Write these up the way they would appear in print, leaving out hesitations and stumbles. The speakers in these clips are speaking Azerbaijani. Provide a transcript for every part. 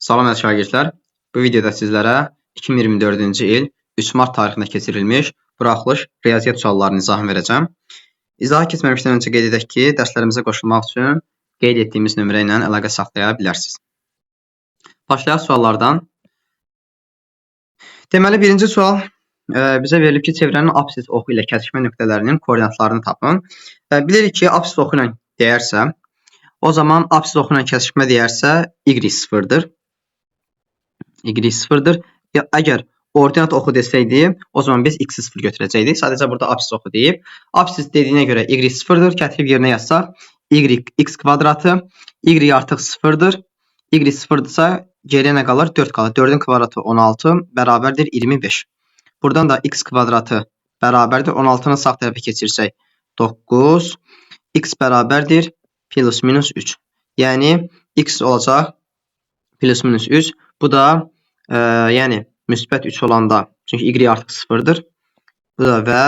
Salam əziz şagirdlər. Bu videoda sizlərə 2024-cü il 3 mart tarixində keçirilmiş buraxılış riyaziyyat suallarının izahını verəcəm. İzaha keçməmişdən öncə qeyd edək ki, dərslərimizə qoşulmaq üçün qeyd etdiyimiz nömrə ilə əlaqə saxlaya bilərsiniz. Başlayaq suallardan. Deməli, birinci sual bizə verilib ki, çevrənin apsis oxu ilə kəsişmə nöqtələrinin koordinatlarını tapın. Bilirik ki, apsis oxu ilə deyərsə, o zaman apsis oxu ilə kəsişmə deyərsə y sıfırdır. Y sıfırdır. Ya, əgər ordinat oxu desəydi, o zaman biz x-i sıfır götürəcəkdik. Sadəcə burada apsis oxu deyib. Apsis dediyinə görə y sıfırdır. Gətirib yerinə yazsaq, y x kvadratı, y artıq sıfırdır. Y sıfırdırsa geriyə nə qalır? 4 qalır. 4-ün kvadratı 16 bərabərdir 25. Buradan da x kvadratı bərabərdir. 16-nı sağ tərəfə keçirsək 9, x bərabərdir plus minus 3. Yəni x olacaq plus minus 3. Bu da yəni müsbət 3 olanda, çünki y artıq sıfırdır. Bu da və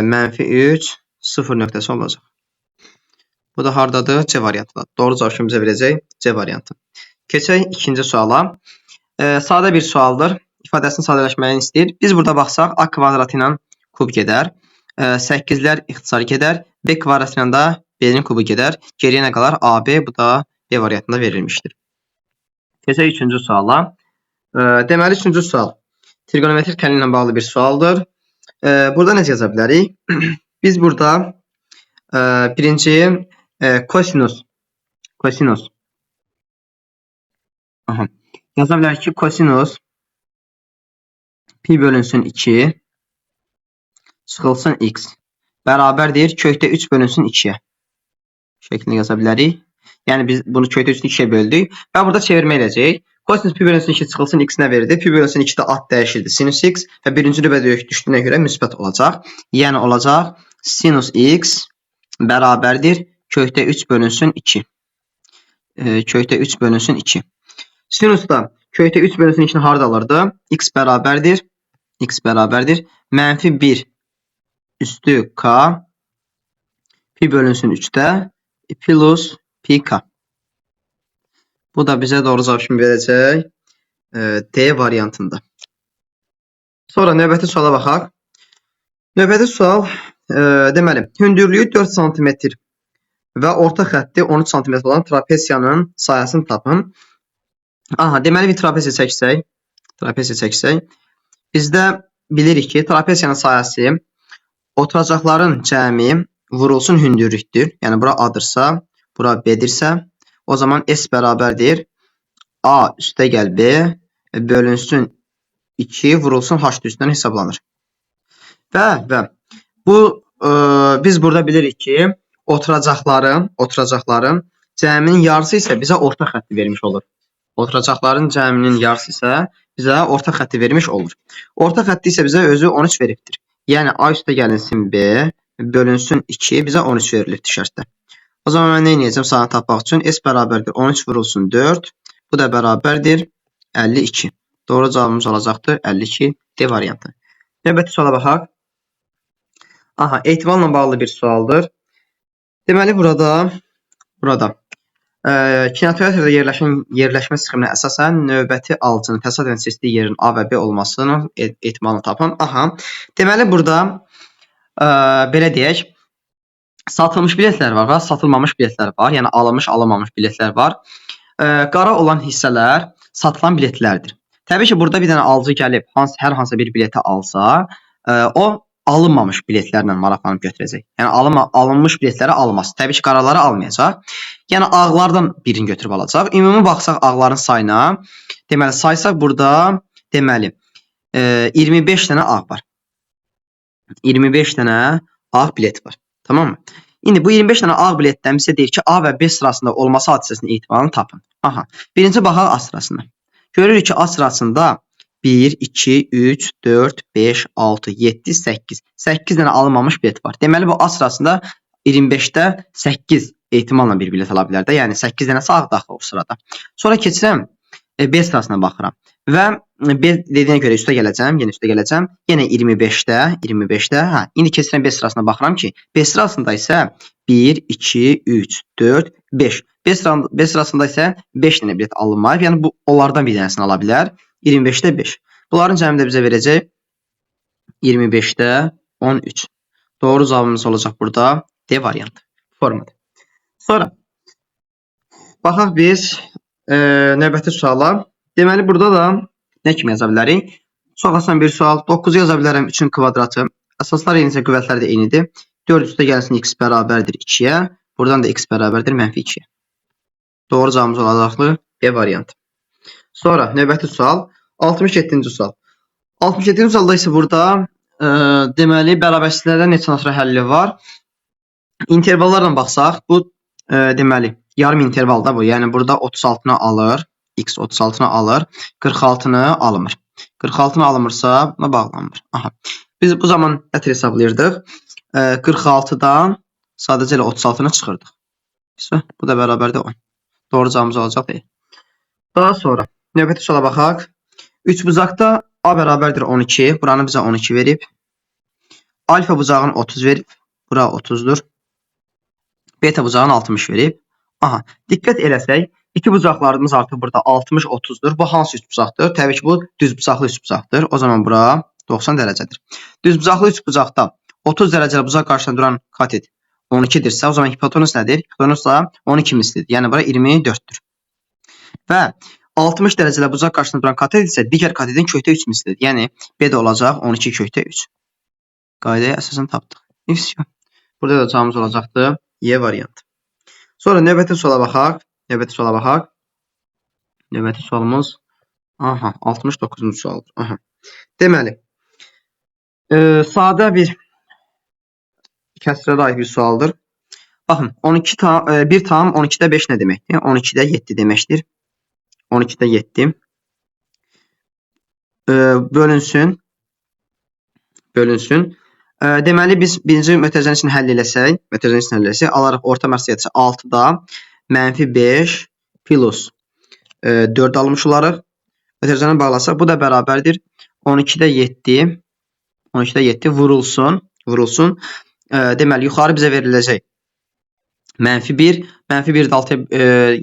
mənfi 3 sıfır nöqtəsi olacaq. Bu da hardadır? C variantında. Doğru cavab kimi bizə verəcək C variantı. Keçək ikinci suala. Sadə bir sualdır. İfadəsini sadələşməyini istəyir. Biz burada baxsaq a kvadratı ilə kub gedər. 8-lər ixtisar gedər. B kvadratı ilə də B-nin kubu gedər. Geriyə nə qalar? AB. Bu da B variantında verilmişdir. Keçək üçüncü suala. Deməli, üçüncü sual trigonometrik təlim ilə bağlı bir sualdır. Burada necə yaza bilərik? Biz burada birinci kosinus aha, yaza bilərik ki, kosinus pi bölünsün 2 çıxılsın x bərabərdir kökdə 3 bölünsün 2-yə şəklində yaza bilərik. Yəni biz bunu kökdə 3-ünü 2-yə böldük və burada çevirmə edəcəyik. Kosinus pi bölünsün 2 çıxılsın x nə verdi? Pi bölünsün 2-də ad dəyişirdi. Sinus x və birinci növbədə düşdüyünə görə müsbət olacaq. Yəni olacaq sinus x bərabərdir kökdə 3 bölünsün 2. Kökdə 3 bölünsün 2. Sinusda kökdə 3 bölünsün 2-ni harda alırdı? X bərabərdir. X bərabərdir. Mənfi 1 üstü k pi bölünsün 3-də plus pi k. Bu da bizə doğru cavab kimi verəcək D variantında. Sonra növbəti suala baxaq. Növbəti sual deməli, hündürlüyü 4 sm və orta xətti 13 sm olan trapesiyanın sahəsini tapın. Aha, deməli bir trapesiya çəksək, bizdə bilirik ki, trapesiyanın sahəsi oturacaqların cəmi vurulsun hündürlükdür. Yəni bura A-dırsa, bura B-dirsə, o zaman S bərabərdir A üstəgəl B bölünsün 2 vurulsun H üstündən hesablanır. Və bu biz burada bilirik ki, oturacaqların cəminin yarısı isə bizə orta xətti vermiş olur. Oturacaqların cəminin yarısı isə bizə orta xətti vermiş olur. Orta xətti isə bizə özü 13 veribdir. Yəni A üstə gəlinsin B bölünsün 2 bizə 13 verilibdir şərtdə. O zaman mən nə edəcəm sahəni tapmaq üçün? S bərabərdir 13 vurulsun 4. Bu da bərabərdir 52. Doğru cavabımız olacaqdır 52 D variantı. Növbəti suala baxaq. Aha, ehtimalla bağlı bir sualdır. Deməli burada kinoteatrda yerləşən yerləşmə sxeminə əsasən növbəti alıcının təsadüfən seçdiyi yerin A və B olmasının ehtimalını tapın. Aha. Deməli burada belə deyək, satılmış biletlər var və satılmamış biletlər var. Yəni alınmış, alınmamış biletlər var. Qara olan hissələr satılan biletlərdir. Təbii ki, burada bir dənə alıcı gəlib hər hansı bir bileti alsa, o alınmamış biletlərlə maraqlanıb götürəcək. Yəni alınmış biletləri almaz. Təbii ki, qaraları almayacaq. Yəni ağlardan birini götürüb alacaq. Ümumi baxsaq ağların sayına, deməli saysaq burada deməli 25 dənə ağ var. 25 dənə ağ bilet var. Tamam mı? İndi bu 25 dənə ağ biletdən bizə deyir ki, A və B sırasında olması hadisəsinin ehtimalını tapın. Aha. Birinci baxaq A sırasına. Görürük ki, A sırasında 1, 2, 3, 4, 5, 6, 7, 8. 8 dənə alınmamış bilet var. Deməli bu A sırasında 25-də 8 ehtimalla bir bilet ala bilər də. Yəni 8 dənəsi ağ daxil o sırada. Sonra keçirəm B sırasına baxıram. Və B dediyinə görə üstə gələcəm, yenə üstə gələcəm. Yenə 25-də, 25-də, hə, indi keçirən B sırasına baxıram ki, B sırasında isə 1, 2, 3, 4, 5. B sırasında isə 5 dənə bilet alınmayıb. Yəni bu onlardan bir dənəsini ala bilər. 25-də 5. Bunların cəmi də bizə verəcək 25-də 13. Doğru cavabımız olacaq burada D variantı. Formada. Sonra baxaq biz növbəti suala. Deməli burada da nə kimi yaza bilərik? Çox asan bir sual. 9-u yaza bilərəm 3-ün kvadratı. Əsaslar eynisə, qüvvətlər də eynidir. 4 üstə gəlsin x bərabərdir 2-yə. Buradan da x bərabərdir mənfi 2-yə. Doğru cavabımız olacaqdır B variantı. Sonra növbəti sual 67-ci sual. 67-ci sualda isə burada deməli bərabərsizliklərdən neçə natural həlli var? İntervallarla baxsaq, bu deməli yarım intervalda bu. Yəni burada 36-nı alır, x 36-nı alır, 46-nı almır. 46-nı almırsa buna bağlanmır. Aha. Biz bu zaman nətər hesablayırdıq? 46-dan sadəcə elə 36-nı çıxırdıq. Bu da bərabərdir 10. Doğru cavabımız olacaq deyil. Daha sonra növbəti suala baxaq. Üçbucaqda A bərabərdir 12. Buranı bizə 12 verib. Alfa bucağını 30 verib. Bura 30-dur. Beta bucağını 60 verib. Aha, diqqət eləsək, iki bucaqlarımız artıq burada 60-30-dur. Bu hansı üçbucaqdır? Təbii ki, bu düzbucaqlı üçbucaqdır. O zaman bura 90 dərəcədir. Düzbucaqlı üçbucaqda 30 dərəcəli bucaq qarşısında duran katet 12-dirsə, o zaman hipotenuz nədir? Hipotenuz da 12 mislidir. Yəni bura 24-dür. Və 60 dərəcəli bucaq qarşısında duran katet isə digər katetin kökdə 3 mislidir. Yəni B də olacaq 12 kökdə 3. Qaydaya əsasən tapdıq. İfsiyo. Burada da cavabımız olacaqdır Y variantı. Sonra növbəti suala baxaq. Növbəti suala baxaq. Növbəti sualımız aha 69-cu sualdır. Aha. Deməli, sadə bir kəsrə aid bir sualdır. Baxın, 12 tam 1 tam 12-də 5 nə deməkdir? 12-də 7 deməkdir. 12-də 7. Bölünsün. Bölünsün. Deməli biz birinci mötərizənin içini həll eləsək, mötərizənin içini həll eləsək, alarıq orta məqsəd 6-da mənfi 5 plus 4 almış olarıq. Mötərizəni bağlasaq, bu da bərabərdir. 12-də 7 12-də 7 vurulsun, vurulsun. Deməli yuxarı bizə veriləcək mənfi 1, mənfi 1 də 6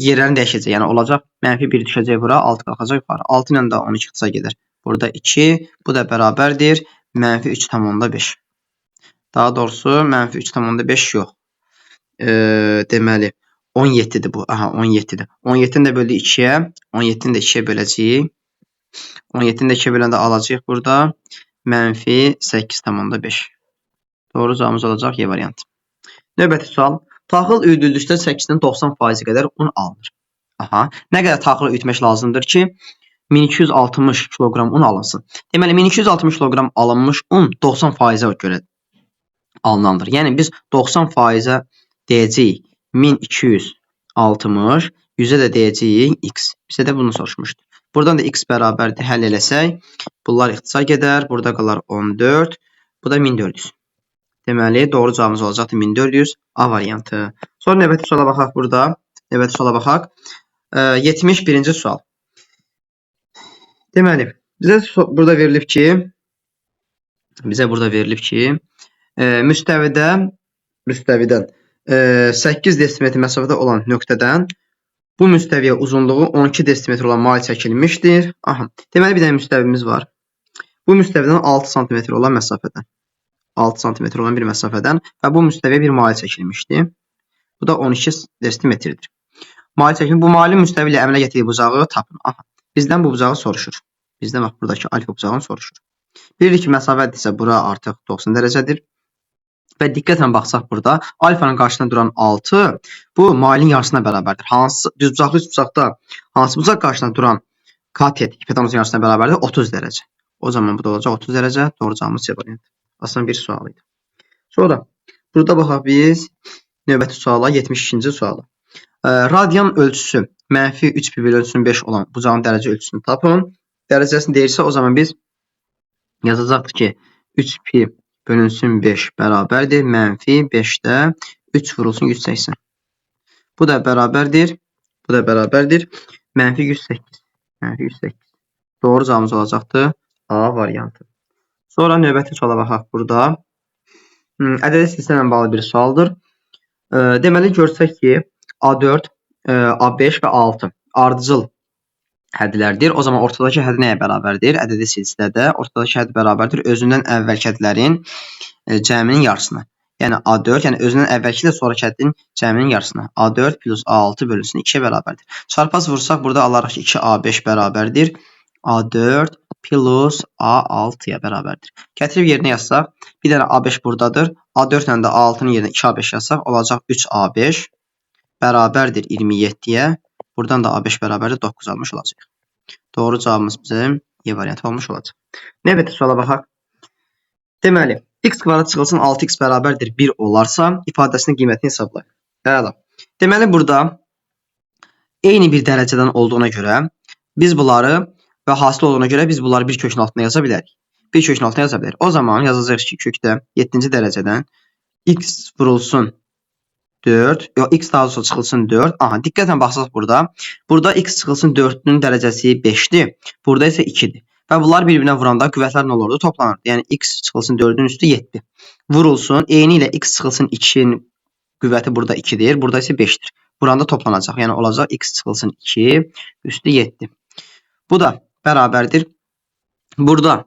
yerlərini dəyişəcək. Yəni olacaq mənfi 1 düşəcək bura, 6 qalxacaq yuxarı. 6 ilə də 12 ixtisar gedər. Burada 2, bu da bərabərdir mənfi 3,5. Daha doğrusu mənfi 3,5 yox. Deməli 17-dir bu. Aha, 17-dir. 17-ni də böldük 2-yə. 17-ni də 2-yə böləcəyik. 17-ni də 2-yə böləndə alacağıq burada mənfi 8,5. Doğru cavabımız olacaq Y variantı. Növbəti sual. Taxıl üyüdüldükdə çəkisinin 90% qədər un alınır. Aha. Nə qədər taxıl üyütmək lazımdır ki, 1260 kiloqram un alınsın. Deməli 1260 kiloqram alınmış un 90%-ə görə alınandır. Yəni biz 90%-ə deyəcəyik 1260, 100-ə də deyəcəyik x. Bizə də bunu soruşmuşdu. Buradan da x bərabərdir. Həll eləsək, bunlar ixtisar gedər. Burada qalar 14. Bu da 1400. Deməli, doğru cavabımız olacaqdır 1400 A variantı. Sonra növbəti suala baxaq burada. Növbəti suala baxaq. 71-ci sual. Deməli, bizə burada verilib ki, müstəvidən 8 desimetr məsafədə olan nöqtədən bu müstəviyə uzunluğu 12 desimetr olan mail çəkilmişdir. Aha. Deməli, bir dənə müstəvimiz var. Bu müstəvidən 6 sm olan məsafədən. 6 sm olan bir məsafədən və bu müstəviyə bir mail çəkilmişdi. Bu da 12 desimetrdir. Mail çəkilmiş. Bu mailin müstəvi ilə əmələ gətirdiyi bucağı tapın. Aha. Bizdən bu bucağı soruşur. Bizdən bax buradakı alfa bucağını soruşur. Bilirik ki, məsafədirsə bura artıq 90 dərəcədir. Və diqqətlə baxsaq burada alfanın qarşısında duran 6 bu mailin yarısına bərabərdir. Hansı düzbucaqlı üçbucaqda hansı bucaq qarşısında duran katet hipotenuzun yarısına bərabərdir? 30 dərəcə. O zaman bu da olacaq 30 dərəcə. Doğru cavabımız C variantı. Asan bir sual idi. Sonra burada baxaq biz növbəti suala, 72-ci suala. Radian ölçüsü mənfi 3 pi bölünsün 5 olan bucağın dərəcə ölçüsünü tapın. Dərəcəsini deyirsə o zaman biz yazacaqdıq ki 3 pi bölünsün 5 bərabərdir mənfi 5-də 3 vurulsun 180. Bu da bərabərdir. Bu da bərabərdir. Mənfi 108. Mənfi 108. Doğru cavabımız olacaqdır A variantı. Sonra növbəti suala baxaq burada. Ədədi silsilə ilə bağlı bir sualdır. Deməli, görsək ki, A4, A5 və A6 ardıcıl hədlərdir. O zaman ortadakı hədd nəyə bərabərdir? Ədədi silsilədə ortadakı hədd bərabərdir özündən əvvəlki hədlərin cəminin yarısına. Yəni A4, yəni özündən əvvəlki ilə sonraki həddin cəminin yarısına. A4 plus A6 bölünsün 2-yə bərabərdir. Çarpaz vursaq burada alarıq ki, 2A5 bərabərdir A4 plus A6-ya bərabərdir. Gətirib yerinə yazsaq, bir dənə A5 buradadır. A4 ilə də A6-nın yerinə 2A5 yazsaq, olacaq 3A5 bərabərdir 27-yə. Buradan da A5 bərabərdir 9 almış olacaq. Doğru cavabımız bizim Y variantı olmuş olacaq. Növbəti suala baxaq. Deməli, x kvadrat çıxılsın 6x bərabərdir 1 olarsa, ifadəsinin qiymətini hesablayaq. Əla. Deməli, burada eyni bir dərəcədən olduğuna görə biz bunları və hasil olduğuna görə biz bunları bir kökün altına yaza bilərik. Bir kökün altına yaza bilərik. O zaman yazacağıq ki, kökdə 7-ci dərəcədən x vurulsun 4, yox, x daha doğrusu çıxılsın 4. Aha, diqqətlə baxsaq burada. Burada x çıxılsın 4-ün dərəcəsi 5-dir. Burada isə 2-dir. Və bunlar bir-birinə vuranda qüvvətlər nə olurdu? Toplanırdı. Yəni x çıxılsın 4-ün üstü 7. Vurulsun. Eyni ilə x çıxılsın 2-nin qüvvəti burada 2-dir. Burada isə 5-dir. Vuranda toplanacaq. Yəni olacaq x çıxılsın 2 üstü 7. Bu da bərabərdir. Burada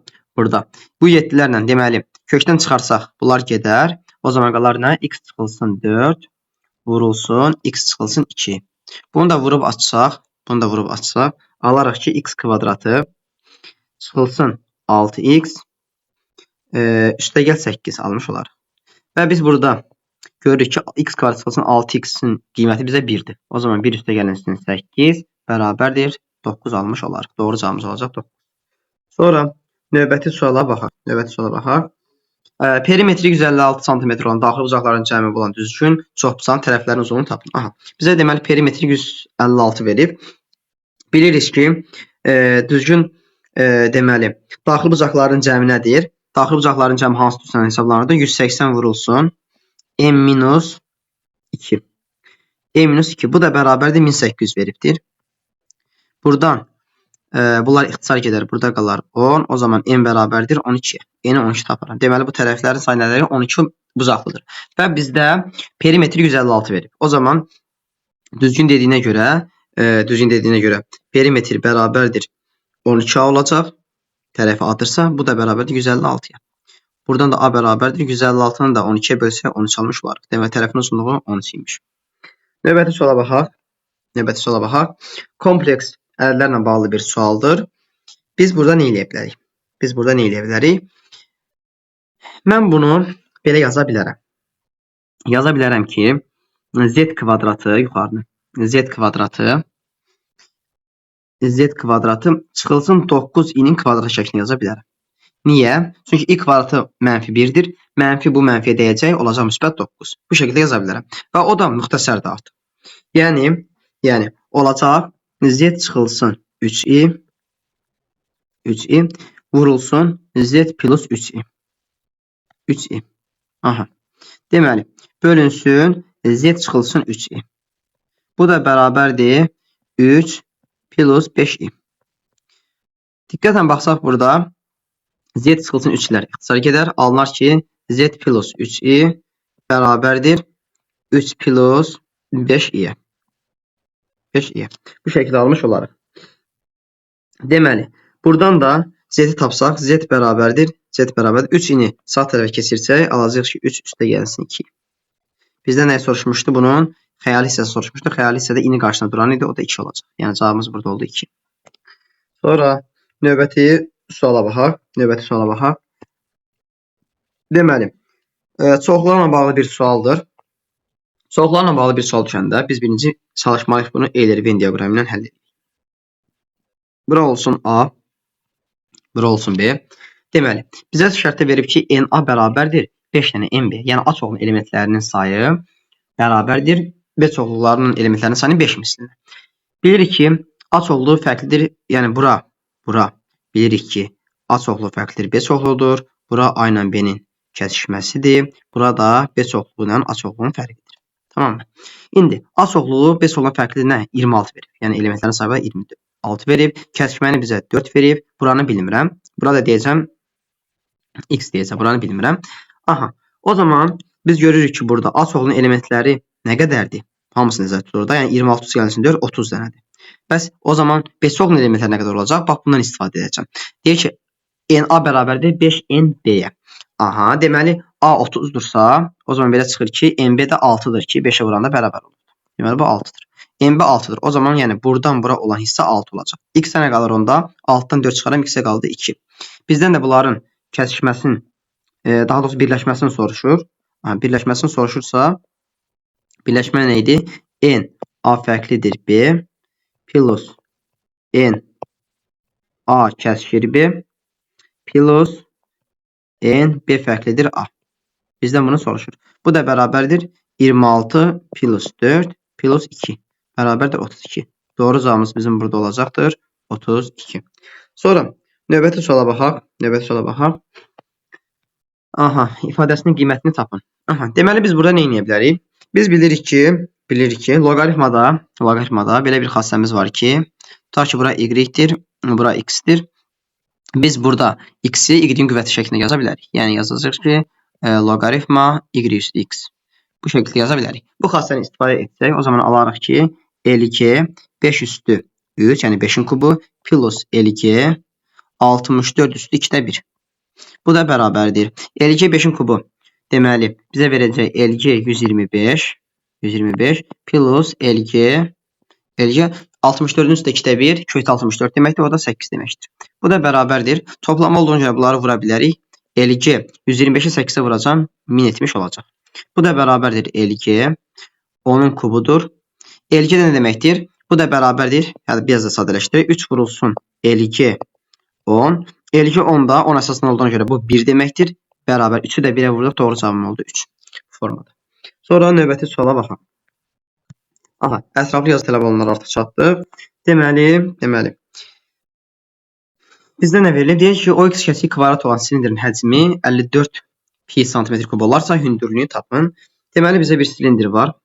bu 7-lərlə deməli kökdən çıxarsaq bunlar gedər. O zaman qalar nə? X çıxılsın 4 vurulsun x çıxılsın 2. Bunu da vurub açsaq, alarıq ki x kvadratı çıxılsın 6x üstəgəl 8 almış olarıq. Və biz burada görürük ki x kvadrat çıxılsın 6x-in qiyməti bizə 1-dir. O zaman 1 üstəgəlinsin 8 bərabərdir 9 almış olarıq. Doğru cavabımız olacaq 9. Sonra növbəti suala baxaq. Perimetri 156 sm olan daxili bucaqların cəmi olan düzgün çoxbucağın tərəflərinin uzunluğunu tapın. Aha, bizə deməli perimetri 156 verib. Bilirik ki, düzgün deməli daxili bucaqların cəmi nədir? Daxili bucaqların cəmi hansı düzgündən hesablanırdı? 180 vurulsun m minus 2. M minus 2. Bu da bərabərdir 1800 veribdir. Buradan bunlar ixtisar gedər. Burada qalar 10. O zaman m bərabərdir 12-yə. N-i 12 taparam. Deməli, bu tərəflərin sayı nədir? 12 bucaqlıdır. Və bizdə perimetri 156 verib. O zaman düzgün dediyinə görə, perimetr bərabərdir 12A olacaq. Tərəfi A-dırsa, bu da bərabərdir 156-ya. Buradan da A bərabərdir 156-nı da 12-yə bölsək 13 almış olarıq. Deməli, tərəfin uzunluğu 13 imiş. Növbəti suala baxaq. Kompleks ədədlərlə bağlı bir sualdır. Biz burada nə eləyə bilərik? Mən bunu belə yaza bilərəm. Yaza bilərəm ki, z kvadratı yuxarını, z kvadratı çıxılsın 9i-nin kvadratı şəklində yaza bilərəm. Niyə? Çünki i kvadratı mənfi 1-dir. Mənfi bu mənfiyə dəyəcək, olacaq müsbət 9. Bu şəkildə yaza bilərəm. Və o da müxtəsərdir artıq. Yəni olacaq z çıxılsın 3i vurulsun z plus 3i. 3i. Aha. Deməli, bölünsün z çıxılsın 3i. Bu da bərabərdir 3 plus 5i. Diqqətlə baxsaq burada z çıxılsın 3-lər ixtisar gedər. Alınar ki, z plus 3i bərabərdir 3 plus 5i-yə. 5i. Bu şəkildə almış olarıq. Deməli, buradan da z-i tapsaq, z bərabərdir. Z bərabərdir. 3-ni sağ tərəfə keçirsək, alacağıq ki, 3 üstə gəlsin 2. Bizdən nəyi soruşmuşdu? Bunun xəyali hissəsi soruşmuşdu. Xəyali hissədə i-nin qarşısında duran idi. O da 2 olacaq. Yəni, cavabımız burada oldu 2. Sonra növbəti suala baxaq. Deməli, çoxlarla bağlı bir sualdır. Çoxlarla bağlı bir sual düşəndə biz birinci çalışmalıyıq bunu Euler-Venn diaqramı ilə həll edirik. Bura olsun A, bura olsun B. Deməli, bizə şərtdə verib ki, NA bərabərdir 5 dənə NB. Yəni, A çoxluğunun elementlərinin sayı bərabərdir B çoxluqlarının elementlərinin sayının 5 mislinə. Bilirik ki, A çoxluğu fərqlidir. Yəni, bura bilirik ki, A çoxluğu fərqlidir B çoxluğudur. Bura A ilə B-nin kəsişməsidir. Bura da B çoxluğu ilə A çoxluğunun fərqidir. Tamam mı? İndi A çoxluğu B çoxluğundan fərqlidir nə? 26 verib. Yəni, elementlərin sayı 6 verib. Kəsişməni bizə 4 verib. Buranı bilmirəm. Burada deyəcəm x deyəcəm. Buranı bilmirəm. Aha. O zaman biz görürük ki, burada A çoxlunun elementləri nə qədərdir? Hamısı nəzərdə tutulur da. Yəni 26 üstə gəlsin 4, 30 dənədir. Bəs o zaman B çoxlunun elementləri nə qədər olacaq? Bax, bundan istifadə edəcəm. Deyir ki, NA bərabərdir 5NB-yə. Aha, deməli A 30-dursa, o zaman belə çıxır ki, NB də 6-dır ki, 5-ə vuranda bərabər olur. Deməli, bu 6-dır. NB 6-dır. O zaman yəni buradan bura olan hissə 6 olacaq. X-ə nə qalır onda? 6-dan 4 çıxaram, X-ə qaldı 2. Bizdən də bunların kəsişməsinin, daha doğrusu birləşməsini soruşur. Aha, birləşməsini soruşursa, birləşmə nə idi? N A fərqlidir B plus N A kəsişir B plus N B fərqlidir A. Bizdən bunu soruşur. Bu da bərabərdir 26 plus 4 plus 2 bərabərdir 32. Doğru cavabımız bizim burada olacaqdır 32. Sonra növbəti suala baxaq. Növbəti suala baxaq. Aha, ifadəsinin qiymətini tapın. Aha, deməli biz burada nə edə bilərik? Biz bilirik ki, loqaritmada belə bir xassəmiz var ki, tutaq ki, bura y-dir, bura x-dir. Biz burada x-i y-in qüvvəti şəklində yaza bilərik. Yəni yazacağıq ki, loqaritma y üstü x. Bu şəkildə yaza bilərik. Bu xassəni istifadə etsək, o zaman alarıq ki, L2 5 üstü 3, yəni 5-in kubu plus L2 64 üstü 2-də 1. Bu da bərabərdir. L2 5-in kubu deməli bizə verəcək L2 125 plus L2 64-ün üstü 2-də 1, kökdə 64 deməkdir, o da 8 deməkdir. Bu da bərabərdir. Toplama olduğuna görə bunları vura bilərik. L2 125-i 8-ə vuracam, 1070 olacaq. Bu da bərabərdir L2 10-un kubudur. L2 də nə deməkdir? Bu da bərabərdir. Yəni biraz da sadələşdirək. 3 vurulsun L2 10. L2 10 da 10 əsasından olduğuna görə bu 1 deməkdir. Bərabər 3-ü də 1-ə vurduq. Doğru cavabım oldu 3 formada. Sonra növbəti suala baxaq. Aha, ətraflı yazı tələb olunanlar artıq çatdıq. Deməli. Bizdə nə verilib? Deyir ki, OX kəsiyi kvadrat olan silindrin həcmi 54 pi santimetr kub olarsa, hündürlüyünü tapın. Deməli, bizə bir silindir var.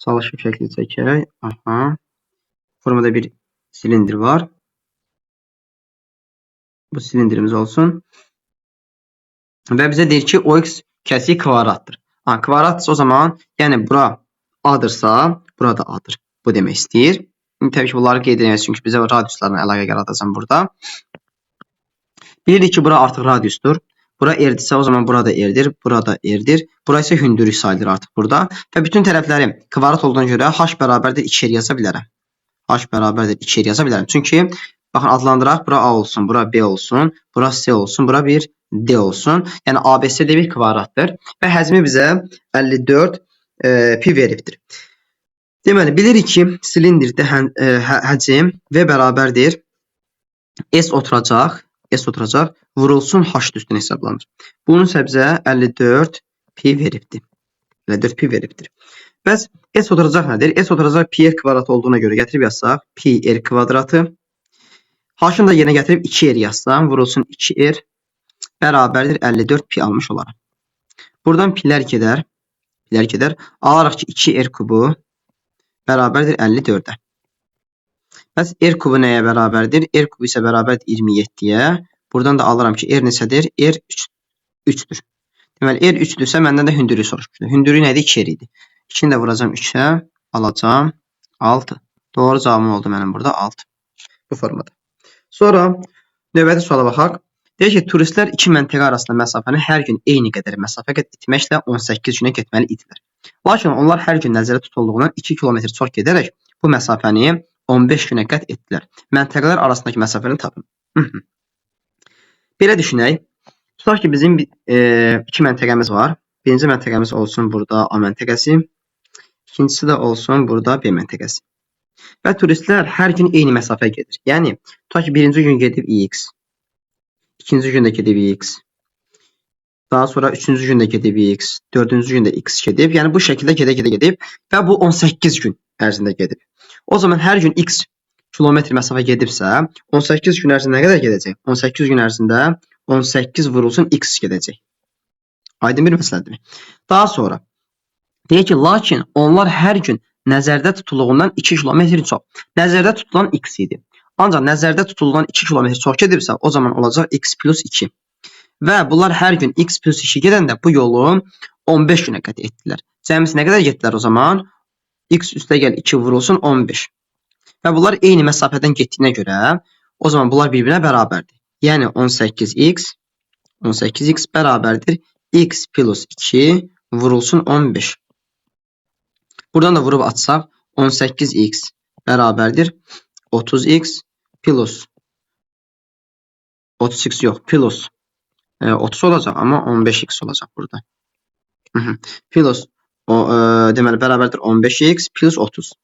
Çalışıb şəkli çəkək. Aha. Formada bir silindir var. Bu silindirimiz olsun. Və bizə deyir ki, OX kəsiyi kvadratdır. Ha, kvadratdırsa o zaman, yəni bura A-dırsa, bura da A-dır. Bu demək istəyir. İndi təbii ki, bunları qeyd edəməyiz, çünki bizə radiuslarla əlaqə yaradacam burada. Bilirik ki, bura artıq radiusdur. Bura R-dirsə, o zaman bura da R-dir, bura da R-dir. Bura isə hündürlük sayılır artıq burada. Və bütün tərəfləri kvadrat olduğuna görə H bərabərdir 2R yaza bilərəm. H bərabərdir 2R yaza bilərəm. Çünki, baxın, adlandıraq, bura A olsun, bura B olsun, bura C olsun, bura bir D olsun. Yəni, ABC də bir kvadratdır. Və həcmi bizə 54 pi veribdir. Deməli, bilirik ki, silindirdə həcm V bərabərdir S oturacaq, vurulsun H üstünə hesablanır. Bunun isə bizə 54 pi veribdir. 54 pi veribdir. Bəs S oturacaq nədir? S oturacaq pi r kvadratı olduğuna görə gətirib yazsaq, pi r kvadratı. H-ın da yerinə gətirib 2r yazsam, vurulsun 2r bərabərdir 54 pi almış olaram. Buradan pilər gedər. Pilər gedər. Alarıq ki, 2r kubu bərabərdir 54-ə. Bəs r kubu nəyə bərabərdir? R kubu isə bərabərdir 27-yə. Buradan da alıram ki, r neçədir? R 3-dür. Deməli, r 3-dürsə, məndən də hündürlük soruşmuşdur. Hündürlük nə idi? 2r idi. 2-ni də vuracam 3-ə, alacam 6. Doğru cavabım oldu mənim burada 6. Bu formada. Sonra növbəti suala baxaq. Deyir ki, turistlər iki məntəqə arasında məsafəni hər gün eyni qədər məsafə qət etməklə 18 günə getməli idilər. Lakin onlar hər gün nəzərdə tutulduğundan 2 km çox gedərək bu məsafəni 15 günə qət etdilər. Məntəqələr arasındakı məsafəni tapın. Belə düşünək. Tutaq ki, bizim iki məntəqəmiz var. Birinci məntəqəmiz olsun burada A məntəqəsi. İkincisi də olsun burada B məntəqəsi. Və turistlər hər gün eyni məsafə gedir. Yəni, tutaq ki, birinci gün gedib X, ikinci gün də gedib X, daha sonra üçüncü gün də gedib X, dördüncü gün də X gedib. Yəni, bu şəkildə gedə-gedə gedib və bu 18 gün ərzində gedib. O zaman hər gün X kilometr məsafə gedibsə, 18 gün ərzində nə qədər gedəcək? 18 gün ərzində 18 vurulsun X gedəcək. Aydın bir məsələdir. Daha sonra, deyir ki, lakin onlar hər gün Nəzərdə tutulduğundan 2 km çox. Nəzərdə tutulan x idi. Ancaq nəzərdə tutulan 2 km çox gedibsə, o zaman olacaq x plus 2. Və bunlar hər gün x plus 2 gedəndə bu yolu 15 günə qət etdilər. Cəmisi nə qədər getdilər o zaman? X üstəgəl 2 vurulsun 15. Və bunlar eyni məsafədən getdiyinə görə o zaman bunlar bir-birinə bərabərdir. Yəni 18x bərabərdir x plus 2 vurulsun 15. Buradan da vurub atsaq 18x bərabərdir 30x plus 30x yox, plus 30 olacaq, amma 15x olacaq burada. Plus deməli bərabərdir 15x plus 30.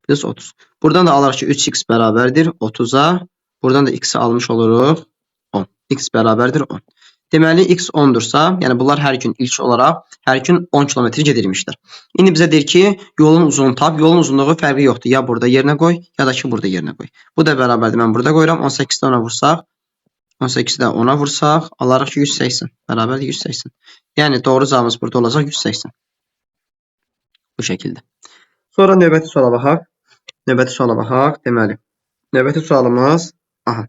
Plus 30. Buradan da alırıq ki 3x bərabərdir 30-a. Buradan da x-i almış oluruq 10. X bərabərdir 10. Deməli x 10-dursa, yəni bunlar hər gün ilk olaraq hər gün 10 km gedirmişlər. İndi bizə deyir ki, yolun uzunluğunu tap. Yolun uzunluğu fərqi yoxdur. Ya burada yerinə qoy, ya da ki burada yerinə qoy. Bu da bərabərdir. Mən burada qoyuram. 18-də 10-a vursaq, 18-də 10-a vursaq, alarıq ki 180. Bərabərdir 180. Yəni doğru cavabımız burada olacaq 180. Bu şəkildə. Sonra növbəti suala baxaq. Növbəti suala baxaq. Deməli, növbəti sualımız, aha.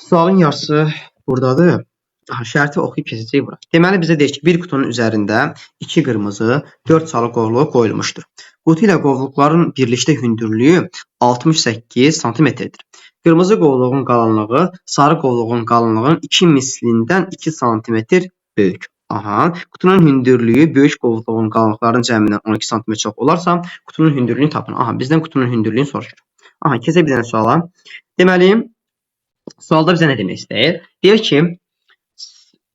Sualın yarısı buradadır. Aha, şərti oxuyub keçəcəyik bura. Deməli bizə deyir ki, bir qutunun üzərində 2 qırmızı, 4 sarı qovluq qoyulmuşdur. Qutu ilə qovluqların birlikdə hündürlüyü 68 santimetrdir. Qırmızı qovluğun qalınlığı sarı qovluğun qalınlığının 2 mislindən 2 santimetr böyük. Aha, qutunun hündürlüyü böyük qovluğun qalınlıqlarının cəmindən 12 sm çox olarsa, qutunun hündürlüyünü tapın. Aha, bizdən qutunun hündürlüyünü soruşur. Aha, keçək bir dənə suala. Deməli, sualda bizə nə demək istəyir? Deyir ki,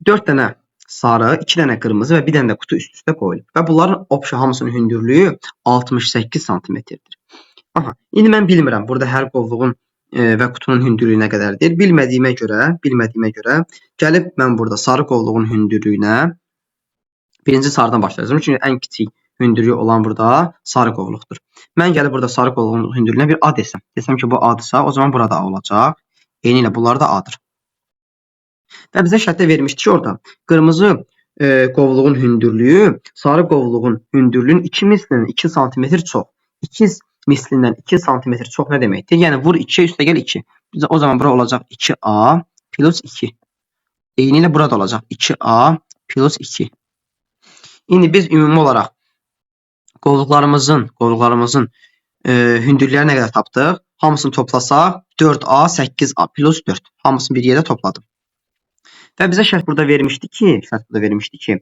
4 dənə sarı, 2 dənə qırmızı və 1 dənə də qutu üst-üstə qoyulub. Və bunların opşu hamısının hündürlüyü 68 santimetrdir. Aha, indi mən bilmirəm burada hər qovluğun və qutunun hündürlüyü nə qədərdir. Bilmədiyimə görə gəlib mən burada sarı qovluğun hündürlüyünə birinci sarıdan başlayacağam. Çünki ən kiçik hündürlüyü olan burada sarı qovluqdur. Mən gəlib burada sarı qovluğun hündürlüyünə bir A desəm. Desəm ki, bu A-dırsa, o zaman burada A olacaq. Eyni ilə bunlar da A-dır. Və bizə şərtdə vermişdi ki, orada qırmızı qovluğun hündürlüyü sarı qovluğun hündürlüyünün 2 mislindən 2 sm çox. 2 mislindən 2 sm çox nə deməkdir? Yəni vur 2-yə üstəgəl 2. O zaman bura olacaq 2A plus 2. Eyni ilə burada olacaq 2A plus 2. İndi biz ümumi olaraq qovluqlarımızın hündürlükləri nə qədər tapdıq? Hamısını toplasaq 4A, 8A plus 4. Hamısını bir yerdə topladım. Və bizə şərt burada vermişdi ki,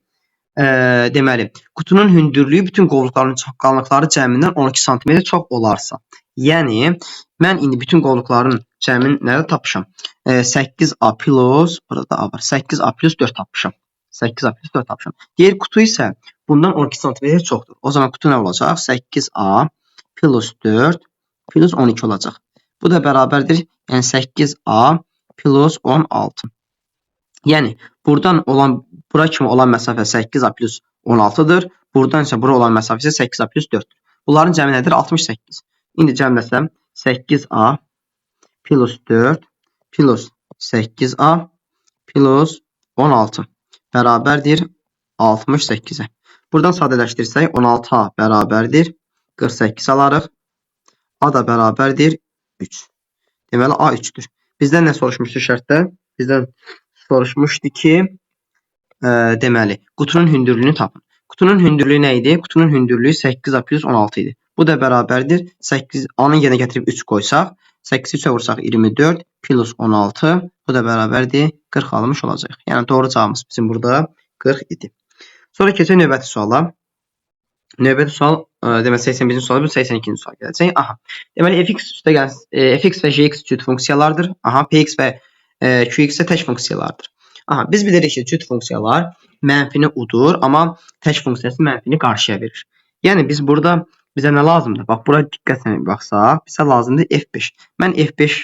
deməli, qutunun hündürlüyü bütün qovluqların qalınlıqları cəmindən 12 sm çox olarsa. Yəni, mən indi bütün qovluqların cəmini nədə tapmışam? 8A plus, burada da A var, 8A plus 4 tapmışam. 8A plus 4 tapmışam. Deyir, qutu isə bundan 12 sm çoxdur. O zaman qutu nə olacaq? 8A plus 4 plus 12 olacaq. Bu da bərabərdir. Yəni 8A plus 16. Yəni buradan olan bura kimi olan məsafə 8A plus 16-dır. Buradan isə bura olan məsafə isə 8A plus 4-dür. Bunların cəmi nədir? 68. İndi cəmləsəm 8A plus 4 plus 8A plus 16 bərabərdir 68-ə. Buradan sadələşdirsək 16A bərabərdir 48 alarıq. A da bərabərdir 3. Deməli A 3-dür. Bizdən nə soruşmuşdu şərtdə? Bizdən soruşmuşdu ki, deməli, qutunun hündürlüyünü tapın. Qutunun hündürlüyü nə idi? Qutunun hündürlüyü 8A plus 16 idi. Bu da bərabərdir. 8 A-nın yerinə gətirib 3 qoysaq, 8-i 3-ə vursaq 24 plus 16, bu da bərabərdir 40 almış olacaq. Yəni doğru cavabımız bizim burada 40 idi. Sonra keçək növbəti suala. Növbəti sual, deməli 81-ci sual, bu 82-ci sual gələcək. Aha. Deməli fx üstəgəl fx və gx cüt funksiyalardır. Aha, px və qx isə tək funksiyalardır. Aha, biz bilirik ki, cüt funksiyalar mənfini udur, amma tək funksiyası mənfini qarşıya verir. Yəni biz burada bizə nə lazımdır? Bax, bura diqqətlə baxsaq, bizə lazımdır f5. Mən f5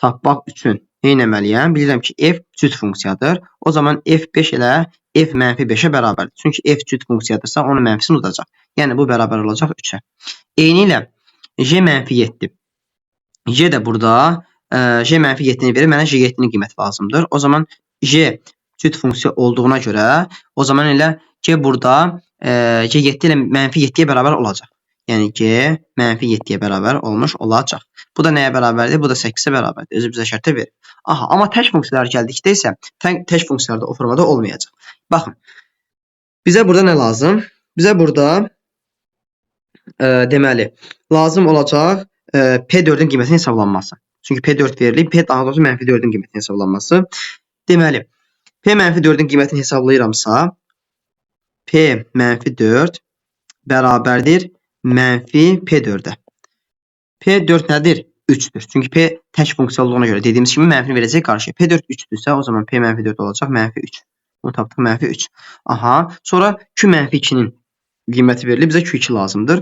tapmaq üçün nə etməliyəm? Bilirəm ki, f cüt funksiyadır. O zaman f5 elə f mənfi 5-ə bərabərdir. Çünki f cüt funksiyadırsa, onun mənfisini udacaq. Yəni bu bərabər olacaq 3-ə. Eyni ilə g mənfi 7. G də burada g mənfi 7-ni verir. Mənə g7-nin qiyməti lazımdır. O zaman g cüt funksiya olduğuna görə, o zaman elə g burada G7 ilə mənfi 7-yə bərabər olacaq. Yəni G mənfi 7-yə bərabər olmuş olacaq. Bu da nəyə bərabərdir? Bu da 8-ə bərabərdir. Özü bizə şərtə verir. Aha, amma tək funksiyalar gəldikdə isə tək funksiyalar da o formada olmayacaq. Baxın, bizə burada nə lazım? Bizə burada deməli, lazım olacaq P4-ün qiymətinin hesablanması. Çünki P4 verilib, P daha doğrusu mənfi 4-ün qiymətinin hesablanması. Deməli, P mənfi 4-ün qiymətini hesablayıramsa, P mənfi 4 bərabərdir mənfi P4-ə. P4 nədir? 3-dür. Çünki P tək funksiya olduğuna görə dediyimiz kimi mənfini verəcək qarşıya. P4 3-dürsə, o zaman P mənfi 4 olacaq mənfi 3. Bunu tapdıq mənfi 3. Aha, sonra Q mənfi 2-nin qiyməti verilib. Bizə Q2 lazımdır.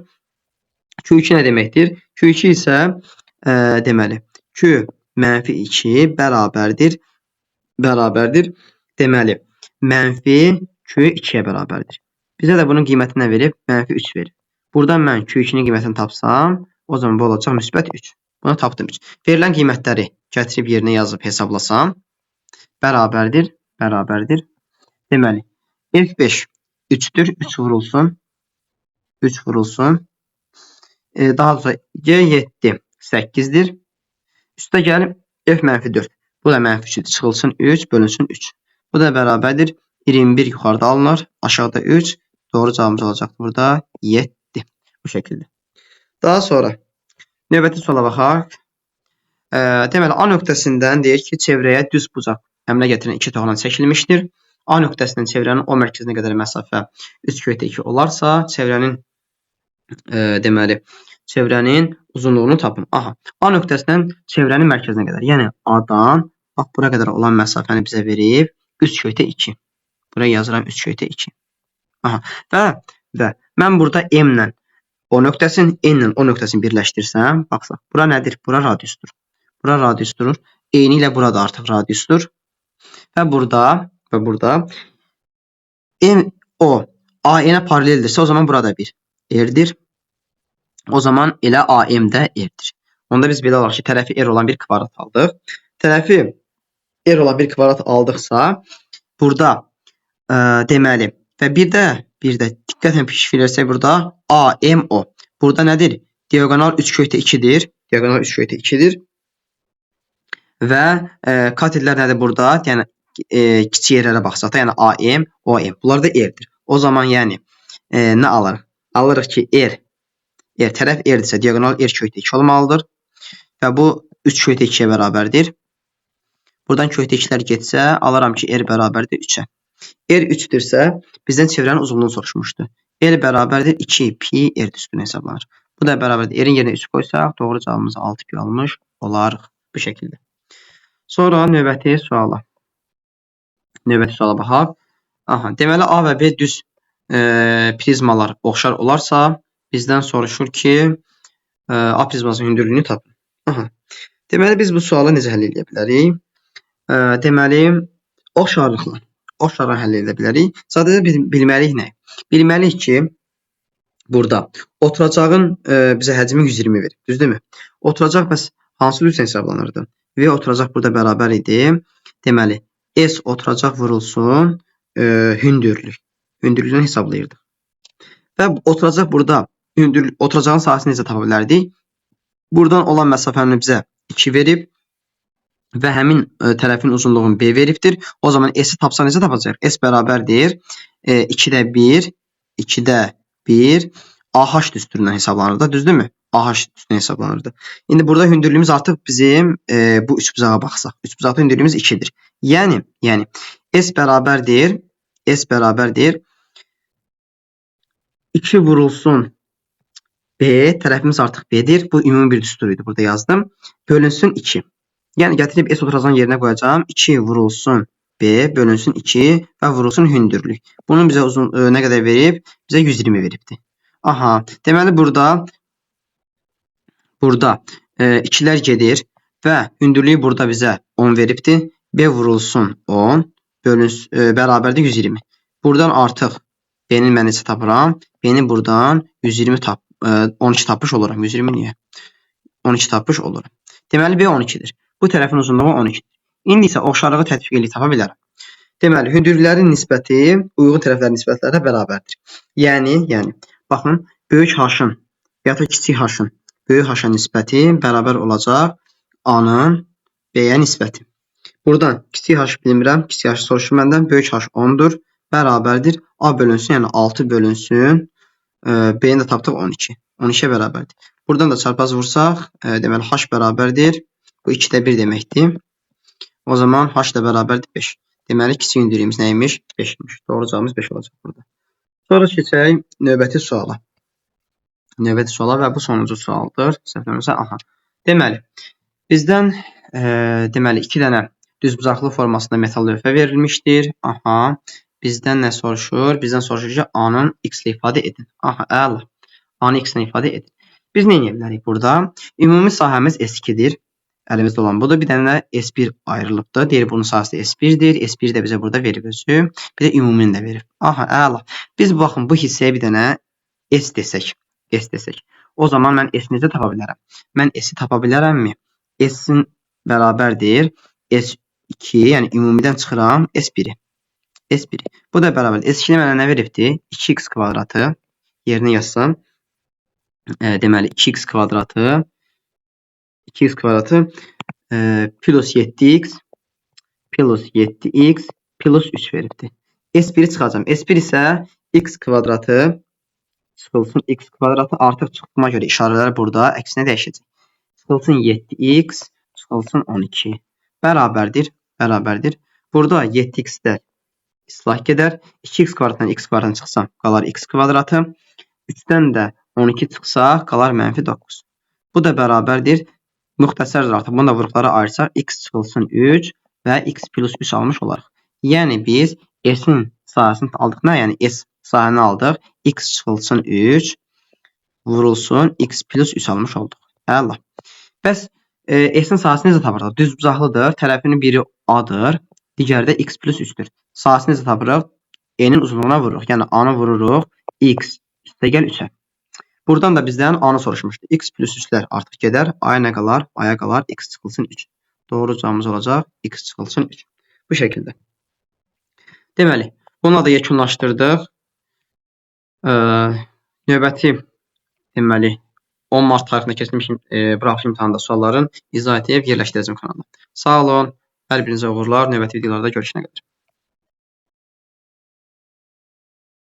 Q2 nə deməkdir? Q2 isə deməli, Q mənfi 2 bərabərdir. Deməli, mənfi Q2-yə bərabərdir. Bizə də bunun qiyməti nə verib? Mənfi 3 verib. Buradan mən Q2-nin qiymətini tapsam, o zaman bu olacaq müsbət 3. Bunu tapdım 3. Verilən qiymətləri gətirib yerinə yazıb hesablasam, bərabərdir. Deməli, F5 3-dür. 3 vurulsun. 3 vurulsun. Daha doğrusu G7 8-dir. Üstə gəlib F mənfi 4. Bu da mənfi 3-dür. Çıxılsın 3, bölünsün 3. Bu da bərabərdir. 21 yuxarıda alınır. Aşağıda 3. Doğru cavabımız olacaqdır burada 7. Bu şəkildə. Daha sonra növbəti suala baxaq. Deməli, A nöqtəsindən deyir ki, çevrəyə düz bucaq əmələ gətirən iki toğla çəkilmişdir. A nöqtəsindən çevrənin O mərkəzinə qədər məsafə 3 kökdə 2 olarsa, çevrənin deməli, çevrənin uzunluğunu tapın. Aha, A nöqtəsindən çevrənin mərkəzinə qədər, yəni A-dan bax bura qədər olan məsafəni bizə verib 3 kökdə 2. Buraya yazıram 3 kökdə 2. Aha, və mən burada M-lə O nöqtəsini, N-lə O nöqtəsini birləşdirsəm, baxsaq, bura nədir? Bura radiusdur. Bura radiusdur. Eyni ilə burada artıq radiusdur. Və burada M O AN-ə paraleldirsə, o zaman burada bir R-dir. O zaman elə AM də R-dir. Onda biz belə alaq ki, tərəfi R olan bir kvadrat aldıq. Tərəfi R olan bir kvadrat aldıqsa, burada deməli və bir də diqqətlə fikirləşsək burada AMO. Burada nədir? Diagonal 3 kökdə 2-dir. Diagonal 3 kökdə 2-dir. Və katetlər nədir burada? Yəni kiçik yerlərə baxsaq da, yəni AM, OM. Bunlar da R-dir. O zaman yəni nə alırıq? Alırıq ki, R tərəf R-dirsə, diagonal R kökdə 2 olmalıdır. Və bu 3 kökdə 2-yə bərabərdir. Buradan kökdə 2-lər getsə, alıram ki, R bərabərdir 3-ə. R 3-dürsə, bizdən çevrənin uzunluğunu soruşmuşdu. R bərabərdir 2 pi R düsturu hesablanır. Bu da bərabərdir. R-in yerinə 3 qoysaq, doğru cavabımızı 6 pi almış olarıq bu şəkildə. Sonra növbəti suala. Növbəti suala baxaq. Aha, deməli, A və B düz prizmalar oxşar olarsa, bizdən soruşur ki, A prizmasının hündürlüyünü tapın. Aha. Deməli, biz bu sualı necə həll edə bilərik? Deməli, oxşarlıqla. Oxşarlıqla həll edə bilərik. Sadəcə biz bilməliyik nə? Bilməliyik ki, burada oturacağın bizə həcmi 120 verir. Düzdürmü? Oturacaq bəs hansı düzdən hesablanırdı? V oturacaq burada bərabər idi. Deməli, S oturacaq vurulsun hündürlük. Hündürlüyünü hesablayırdıq. Və oturacaq burada oturacağın sahəsini necə tapa bilərdik? Buradan olan məsafəni bizə 2 verib və həmin tərəfin uzunluğunu B veribdir. O zaman S-i tapsa necə tapacaq? S bərabərdir 2-də 1, 2-də 1 AH düsturundan hesablanır da, düzdürmü? AH düsturundan hesablanırdı. İndi burada hündürlüyümüz artıq bizim bu üçbucağa baxsaq. Üçbucaqda hündürlüyümüz 2-dir. Yəni S bərabərdir 2 vurulsun B, tərəfimiz artıq B-dir. Bu ümumi bir düstur idi. Burada yazdım. Bölünsün 2. Yəni gətirib S oturacağın yerinə qoyacağam. 2 vurulsun B, bölünsün 2 və vurulsun hündürlük. Bunun bizə uzun nə qədər verib? Bizə 120 veribdir. Aha, deməli burada 2-lər gedir və hündürlüyü burada bizə 10 veribdir. B vurulsun 10 bölünsün, bərabərdir 120. Buradan artıq B-nin mən necə tapıram? B-ni buradan 12 tapmış oluram. 120 niyə? 12 tapmış oluram. Deməli B 12-dir. Bu tərəfin uzunluğu 12-dir. İndi isə oxşarlığı tətbiq eləyib tapa bilərəm. Deməli, hündürlüklərin nisbəti uyğun tərəflərin nisbətlərinə bərabərdir. Yəni, baxın, böyük H-ın ya da kiçik H-ın böyük H-a nisbəti bərabər olacaq A-nın B-yə nisbəti. Buradan kiçik H bilmirəm, kiçik H soruşur məndən, böyük H 10-dur, bərabərdir. A bölünsün, yəni 6 bölünsün, B-ni də tapdıq 12. 12-yə bərabərdir. Buradan da çarpaz vursaq, deməli H bərabərdir. Bu 2-də 1 deməkdir. O zaman H da bərabərdir 5. Deməli, kiçik hündürlüyümüz nə imiş? 5 imiş. Doğru cavabımız 5 olacaq burada. Sonra keçək növbəti suala. Növbəti suala və bu sonuncu sualdır. Səhv eləmirəmsə, aha. Deməli, bizdən deməli 2 dənə düzbucaqlı formasında metal lövhə verilmişdir. Aha. Bizdən nə soruşur? Bizdən soruşur ki, A-nın x ilə ifadə edin. Aha, əla. A-nı x ilə ifadə edin. Biz nə edə bilərik burada? Ümumi sahəmiz S2-dir. Əlimizdə olan budur. Bir dənə də S1 ayrılıbdır. Deyir, bunun sahəsi S1-dir. S1 də bizə burada verib özü. Bir də ümumini də verib. Aha, əla. Biz baxın, bu hissəyə bir dənə S desək. S desək. O zaman mən S-i necə tapa bilərəm? Mən S-i tapa bilərəmmi? S-in bərabərdir. S2, yəni ümumidən çıxıram S1-i. S1-i. Bu da bərabərdir. S2-ni mənə nə veribdir? 2x kvadratı yerinə yazsam. Deməli, 2x kvadratı 2x kvadratı plus 7x plus 7x plus 3 veribdir. S1-i çıxacağam. S1 isə x kvadratı çıxılsın x kvadratı artıq çıxdığıma görə işarələr burada əksinə dəyişəcək. Çıxılsın 7x çıxılsın 12 bərabərdir. Bərabərdir. Burada 7x-də islah gedər. 2x kvadratdan x kvadratını çıxsam qalar x kvadratı. 3-dən də 12 çıxsa qalar mənfi 9. Bu da bərabərdir. Müxtəsərdir artıq. Bunu da vuruqlara ayırsaq x çıxılsın 3 və x plus 3 almış olarıq. Yəni biz S-in sahəsini aldıq. Nə? Yəni S sahəni aldıq. X çıxılsın 3 vurulsun x plus 3 almış olduq. Əla. Bəs S-in sahəsini necə tapırıq? Düzbucaqlıdır. Tərəfinin biri A-dır. Digəri də x plus 3-dür. Sahəsini necə tapırıq? N-in uzunluğuna vururuq. Yəni A-nı vururuq x üstəgəl 3-ə. Buradan da bizdən A-nı soruşmuşdu. X plus 3-lər artıq gedər. A-ya nə qalar? A-ya qalar x çıxılsın 3. Doğru cavabımız olacaq x çıxılsın 3. Bu şəkildə. Deməli, bununla da yekunlaşdırdıq. Növbəti deməli 10 mart tarixində keçirilmiş buraxılış imtahanında sualların izah edib yerləşdirəcəm kanala. Sağ olun. Hər birinizə uğurlar. Növbəti videolarda görüşənə qədər.